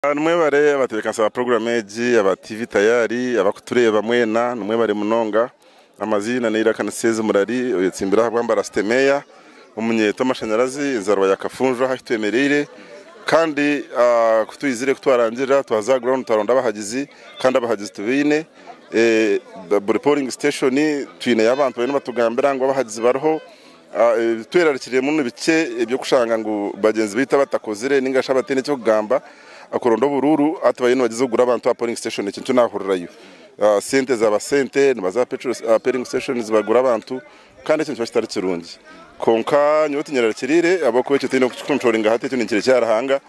Nimwebare abatebeekanisa ba puroguraamu egi, aba TV Tayari, abarikutureeba mwena nimwebare munonga. Amaziina n'eiraka ni Sezi Murari oyetsimbire aha bwa Mbarasite Meeya, omunyeeto w'amashanyarazi, enzaarwa ya Kafunjo aha ahu twemereire. Kandi ku twizire ku twarangirira twaza aha ground twaronda abahagizi kandi abahagizi tubaine. Buri polling station twineyo abantu bariyo nibatugambira ngu abahagizi bariho. Ebitwerarikiriiremu ni bikye eby'okushanga ngu bagyenzi baitu abatakozire ninga shi abataine eky'okugamba okuronda oburuuru hati bariyo nibagyeza kugura abantu aha polling station ekyo nikyo naahurirayo. Sente zaaba sente nibaza aha polling station nibagura abantu kandi ekyo nikiba kitari kirungi. Kwonka nyowe tinyerarikiriire ahabw'okuba ekyo tihaine orikukikonturoringa hati ekyo ninkirekyera Ruhanga.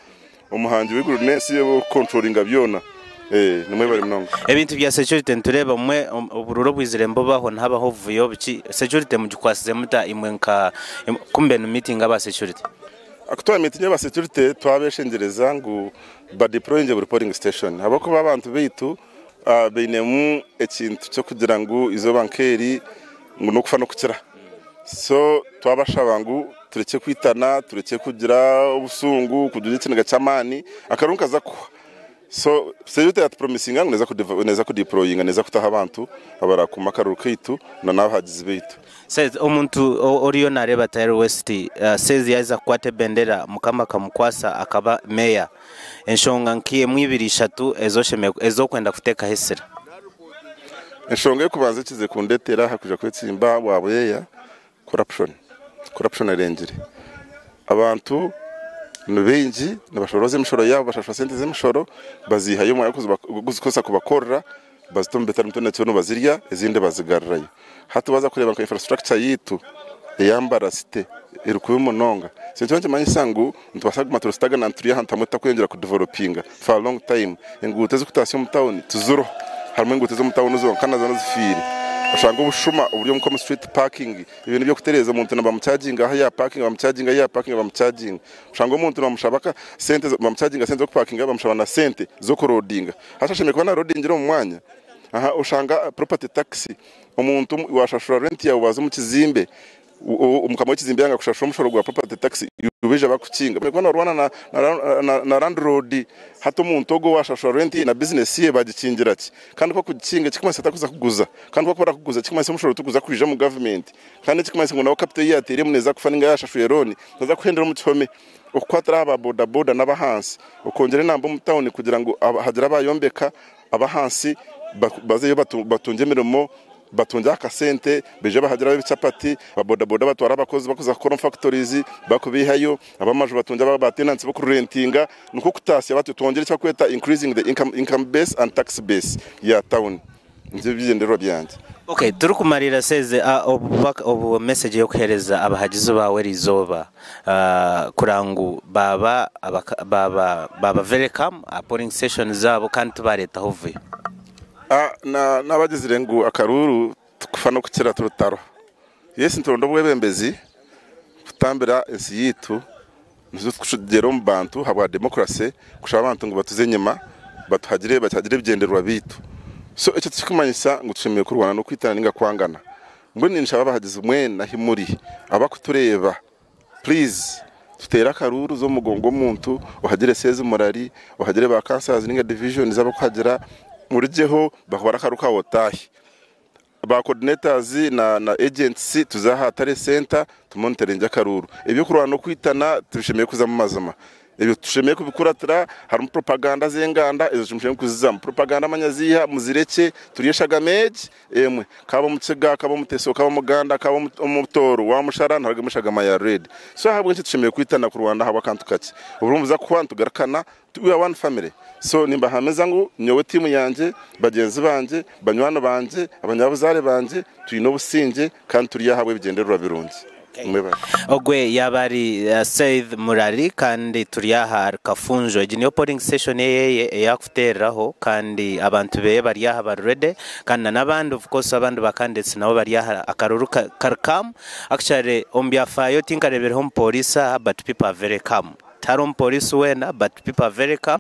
Omuhangi w'eiguru n'ensi orikukonturoringa byona. Nimwebare munonga. Ebintu bya security nitureeba obumwe obururu obwizire nibubaho nihabaho obuvuyo biki, security mugikwasize muta imwe nka kumbe ni meeting aba security? Ku twa meetinga aba security twabeshengyereza ngu ba deployinge buri polling station ahabw'okuba abantu baitu bainemu ekintu ky'okugira ngu eizooba nk'eri ngu n'okufa n'okukira. So twabashaba ngu turekye kwitana, turekye kugira obusungu, kugira ekiniga ky'amaani, akaruru nikaza kuhwa. So security yatupromisinga ngu neeza kudeployinga, neeza kutaho abantu abarakuuma akaruru kaitu na n'abahagizi baitu. Says omuntu oriyo nareeba Tayari West says yaheza kukwata ebendera mukama akamukwasa akaba mayor enshonga nk'emwe ibiri ishatu ezokwenda kutekaho esira. Enshonga ey'okubanza ekize kundetera aha kwija kwetsimba aha bweya, corruption. Corruption erengire. Abantu ni baingi nibashorooza emishoro yaabo, bashashura sente z'emishoro, baziihayo omu mwanya gw'okuzikozesa kubakorera, bazita omu bitari bimwe nibazirya ezindi bazigarurayo. Hati waaza kureeba nka infrastructure yaitu eya Mbarara City eri kubi munonga. So nikyo nikimanyisa ngu nitubaasa kuguma turi stagnant turi ahantu hamwe tutakweyongyera kudevelopinga for a long time. Enguuto ezirikutaasya omu tawuni tiziriho. Harimu enguuto ez'omu tawuni zonka nazo zifiire. Oshanga obushuma oburi omu street parking, ebintu by'okutereeza omuntu nibamuchaginga ahu yaapakinga bamuchaginga ahu yaapakinga bamuchaginga. Oshanga omuntu nibamushaba sente, bamuchaginga sente z'okupakinga bamushaba na sente z'okurodinga. Hati ashemereire kuba naarodingira omu mwanya. Aha oshanga property tax, omuntu waashashura rent yaawe waaza omu kizimbe, mukama w'ekizimbe yaanga kushashura omushoro gwa property tax, iwe baija bakukinga. Oshemereire kuba noorwana na landlord. Hati omuntu ogwo waashashura rent ye na bizinesi ye bagikingira ki? Kandi ku barikugikinga ekirikumanyisa tarikuza kuguza. Kandi ku barikuba barakuguza ekirikumanyisa omushoro tigurikuza kwija omu gavumenti. Kandi ekirikumanyisa ngu nawe capital ei yaateiremu neeza kufa nainga yaashashwire looni naaza kuhendera omu kihome. Okukwatira aha ba bodaboda n'ab'ahansi, okwongyera enamba omu tawuni kugira ngu hagire abaayombeka ab'ahansi bazeyo batungye emirimo, batungye akasente baije bahagire ab'ebichapati, aba bodaboda batware abakozi bakuza kukora omu factories bakubaihayo, ab'amaju batungye ba tenants b'okurentinga nikwo kutaasya batyo twongyere eki barikweta increasing the income base and tax base ya tawuni. Nibyo bigyendererwa byangye. Ok turikumariira Seze obubaka obu message y'okuhereza abahagizi baawe eriizooba kureba ngu baaba baaba baaba very calm aha polling station zaabo kandi tibareetaho obuvuyo. Nabagizire ngu akaruuru tikufa n'okukira turutaro. Yes nituronda obwebembezi kutambira ensi yaitu. Nituza tukugyera omu bantu ahabwa democracy kushaba abantu ngu batuze enyima batuhagire batuhagire ebigyendererwa byaitu. So ekyo tikirikumanyisa ngu tushemereire kurwana n'okwitana ninga kwangana. Mbwenu ninshaba abahagizi mwena ahi muri abakutureeba please tuteere akaruuru za omu mugongo gw'omuntu ohagire Sezi Murari, ohagire ba councillors ninga divisions abakuhagira murugyeho bakubare akaruuru kaawe otaahe. Ba coordinators na na agents tuze aha tally center tumonitoringye akaruuru. Eby'okurwana n'okwitana tibishemereire kuzamu mazima. Ebyo tushemereire kubikuratira harimu propaganda z'enganda ezo timushemereire kuzizamu. Propaganda manya ziiha muzirekye turi eshagama egi emwe. Kaabe Omukiga, kaabe Omuteso, kaabe Omuganda, kaabe Omutooro, waamushara niharugamu eshagama ya red. So ahabw'enki tushemereire kwitana kurwana ahabw'akantu kakye? Oburo nibuza kuhwa nitugarukana We are one family so nimbahamiza ngu nyowe tiimu yangye, bagyenzi bangye, banywani bangye, abanyabuzaare bangye twine obusingye kandi turi aha ahabw'ebigyendererwa birungi. Mwebare. Ogwe yaaba ari Said Murari kandi turi aha ahari Kafunjo. Egi niyo polling station eyeye ei arikuteereraho kandi abantu beye bari aha bari ready kandi na n'abandi of course abandi ba candidates nabo bari aha akaruuru kari calm. Actually omu byafaayo tinkareebireho omupooriisi aha but people are very calm. Tihariho omupooriisi weena but people are very calm.